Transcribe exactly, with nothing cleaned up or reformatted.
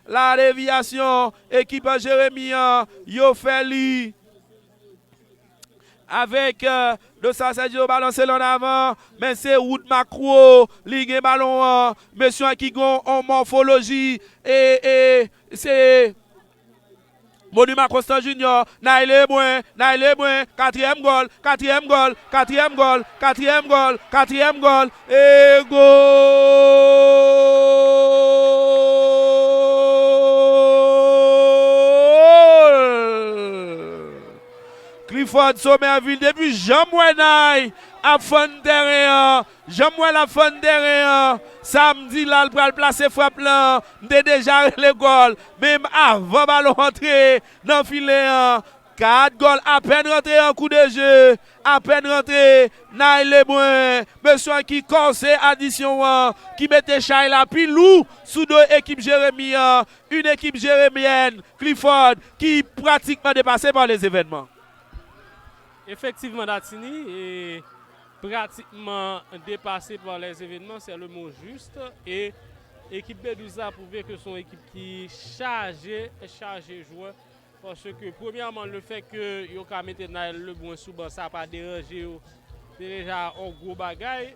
La devyasyon, ekip Jeremi an, yo fè li. Avèk euh, Dos Santos, Sergio balanse l an avan, men se Wood Macro, li gen balon an, mesye ki gen yon mòfoloji, e, e se Moniman Constant Junior, Naï Lebrun, Naï Lebrun, katriyèm gòl, katriyèm gòl, katriyèm gòl, katriyèm gòl, katriyèm gòl, e gòl! Clifford Somerville, depi jan m wè Naï ap fann tèren an, jan m wè l ap fann tèren an, sa m di la l pral plase frap lan, m te deja rele gòl, menm avan balon antre nan filen an, kat gòl apèn rantre an kou de je, apèn rantre, Naï Lebrun, mesye ki kòse adisyon an, ki mete chay la pi lou sou do ekip Jeremi an, yon ekip jeremyèn, Clifford, ki pratikman depase pa lezevènman. Efektivman, Datini, e pratikman depase pa lezevènman, se le mo jis. E ekip B douz la pwouve ke se yon ekip ki chaje, chaje jwè. Paske premyèman, lefèt ke yo ka mete Naï Lebrun sou ban, sa pa deranje yo. Se deja yon gwo bagay.